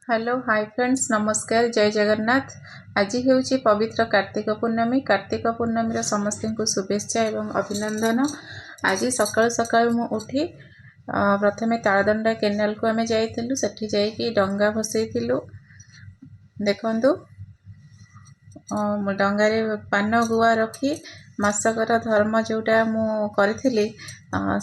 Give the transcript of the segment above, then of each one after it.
Hello high friends, ନମସ୍କାର, ଜୟ ଜଗନ୍ନାଥ। ଆଜି ହେଉଛି ପବିତ୍ର କାର୍ତ୍ତିକ ପୂର୍ଣ୍ଣମୀ। କାର୍ତ୍ତିକ ପୂର୍ଣ୍ଣମୀର ସମସ୍ତଙ୍କୁ ଶୁଭେଚ୍ଛା ଏବଂ ଅଭିନନ୍ଦନ। ଆଜି ସକାଳୁ ସକାଳୁ ମୁଁ ଉଠି ପ୍ରଥମେ ତାଳଦଣ୍ଡା କେନାଲକୁ ଆମେ ଯାଇଥିଲୁ। ସେଠି ଯାଇକି ଡଙ୍ଗା ଭସେଇଥିଲୁ। ଦେଖନ୍ତୁ, ଡଙ୍ଗାରେ ପାନ ଗୁଆ ରଖି ମାସକର ଧର୍ମ ଯେଉଁଟା ମୁଁ କରିଥିଲି,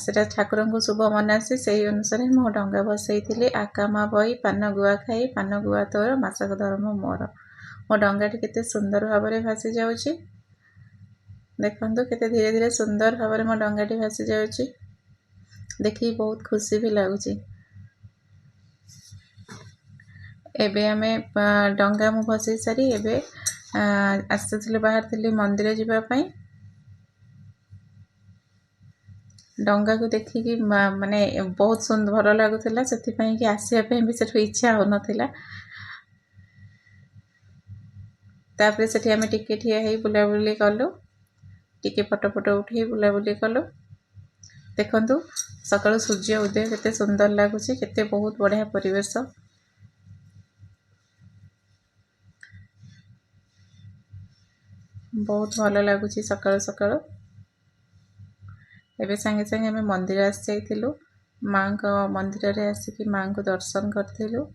ସେଟା ଠାକୁରଙ୍କୁ ଶୁଭ ମନାସି, ସେଇ ଅନୁସାରେ ମୁଁ ଡଙ୍ଗା ଭସେଇଥିଲି। ଆକାମା ବହି ପାନ ଗୁଆ ଖାଇ, ପାନ ଗୁଆ ତୋର, ମାସକ ଧର୍ମ ମୋର। ମୋ ଡଙ୍ଗାଟି କେତେ ସୁନ୍ଦର ଭାବରେ ଭାସି ଯାଉଛି। ଦେଖନ୍ତୁ, କେତେ ଧୀରେ ଧୀରେ ସୁନ୍ଦର ଭାବରେ ମୋ ଡଙ୍ଗାଟି ଭାସି ଯାଉଛି। ଦେଖିକି ବହୁତ ଖୁସି ବି ଲାଗୁଛି। ଏବେ ଆମେ ଡଙ୍ଗା ମୁଁ ଭସେଇ ସାରି ଏବେ ଆସୁଥିଲୁ, ବାହାରିଥିଲି ମନ୍ଦିର ଯିବା ପାଇଁ। ଡଙ୍ଗାକୁ ଦେଖିକି ମାନେ ବହୁତ ସୁନ୍ଦର ଭଲ ଲାଗୁଥିଲା, ସେଥିପାଇଁ କି ଆସିବା ପାଇଁ ବି ସେଠୁ ଇଚ୍ଛା ହେଉନଥିଲା। ତାପରେ ସେଠି ଆମେ ଟିକେ ଠିଆ ହେଇ ବୁଲାବୁଲି କଲୁ, ଟିକେ ଫଟୋ ଫଟୋ ଉଠେଇ ବୁଲାବୁଲି କଲୁ। ଦେଖନ୍ତୁ, ସକାଳୁ ସୂର୍ଯ୍ୟ ଉଦୟ କେତେ ସୁନ୍ଦର ଲାଗୁଛି, କେତେ ବହୁତ ବଢ଼ିଆ ପରିବେଶ। ବହୁତ ଭଲ ଲାଗୁଛି ସକାଳୁ ସକାଳୁ। ଏବେ ସାଙ୍ଗେ ସାଙ୍ଗେ ଆମେ ମନ୍ଦିର ଆସିଯାଇଥିଲୁ। ମାଆଙ୍କ ମନ୍ଦିରରେ ଆସିକି ମାଆଙ୍କୁ ଦର୍ଶନ କରିଥିଲୁ।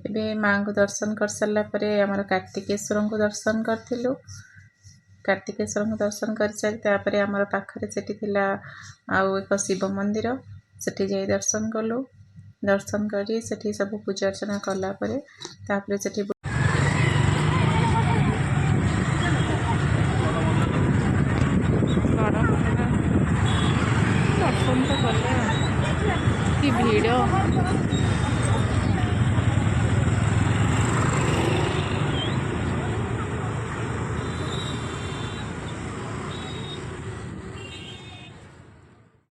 ଏବେ ମାଆଙ୍କୁ ଦର୍ଶନ କରିସାରିଲା ପରେ ଆମର କାର୍ତ୍ତିକେଶ୍ୱରଙ୍କୁ ଦର୍ଶନ କରିଥିଲୁ। କାର୍ତ୍ତିକେଶ୍ୱରଙ୍କୁ ଦର୍ଶନ କରିସାରି ତାପରେ ଆମର ପାଖରେ ସେଠି ଥିଲା ଆଉ ଏକ ଶିବ ମନ୍ଦିର, ସେଠି ଯାଇ ଦର୍ଶନ କଲୁ। ଦର୍ଶନ କରି ସେଠି ସବୁ ପୂଜା ଅର୍ଚ୍ଚନା କଲା ପରେ ତାପରେ ସେଠି